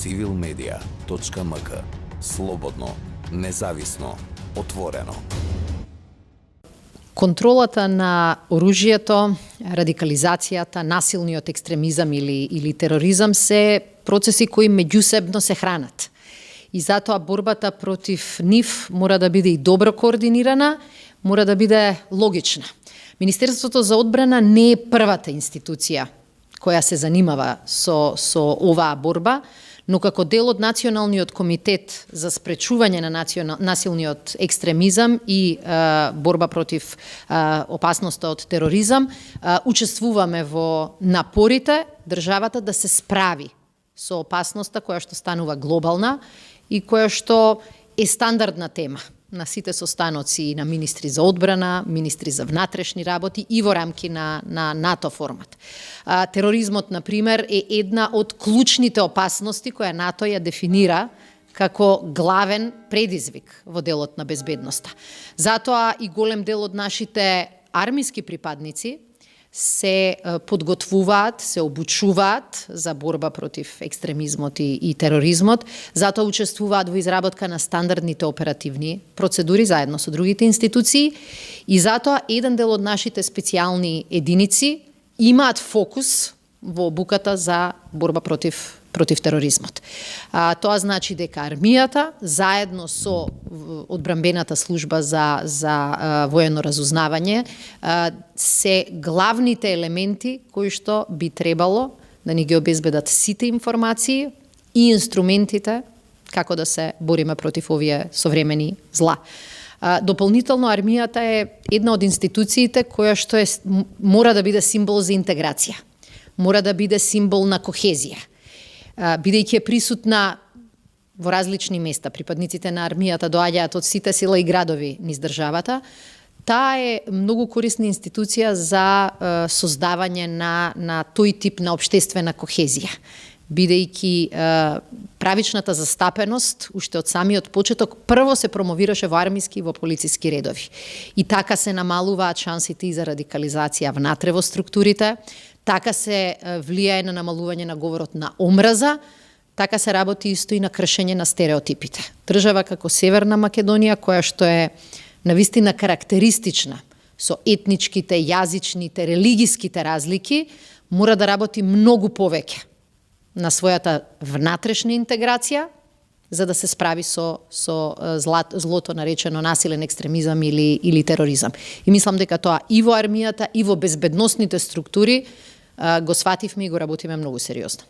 civilmedia.mk. Слободно, независно, отворено. Контролата на оружјето, радикализацијата, насилниот екстремизам или тероризам се процеси кои меѓусебно се хранат. И затоа борбата против нив мора да биде и добро координирана, мора да биде логична. Министерството за одбрана не е првата институција која се занимава со оваа борба, но како дел од Националниот комитет за спречување на насилниот екстремизам и борба против опасноста од тероризам, учествуваме во напорите државата да се справи со опасноста која што станува глобална и која што е стандардна тема на сите состаноци на министри за одбрана, министри за внатрешни работи и во рамки на НАТО формат. Тероризмот, например, е една од клучните опасности која НАТО ја дефинира како главен предизвик во делот на безбедноста. Затоа и голем дел од нашите армиски припадници се подготвуваат, се обучуваат за борба против екстремизмот и тероризмот, затоа учествуваат во изработка на стандардните оперативни процедури заедно со другите институции и затоа еден дел од нашите специјални единици имаат фокус во обуката за борба против тероризмот. Тоа значи дека армијата, заедно со одбранбената служба за воено разузнавање, се главните елементи кои што би требало да ни ги обезбедат сите информации и инструментите како да се бориме против овие современи зла. Дополнително, армијата е една од институциите која што мора да биде символ за интеграција, мора да биде символ на кохезија, бидејќи е присутна во различни места, припадниците на армијата доаѓаат од сите села и градови низ државата, таа е многу корисна институција за создавање на тој тип на општествена кохезија, бидејќи правичната застапеност уште од самиот почеток прво се промовираше во армиски и во полициски редови. И така се намалуваат шансите и за радикализација внатре во структурите, така се влијае на намалување на говорот на омраза, така се работи исто и на кршење на стереотипите. Држава како Северна Македонија, која што е навистина карактеристична со етничките, јазичните, религиските разлики, мора да работи многу повеќе на својата внатрешна интеграција, за да се справи со злото наречено насилен екстремизам или тероризам. И мислам дека тоа и во армијата, и во безбедносните структури го свативме и го работиме многу сериозно.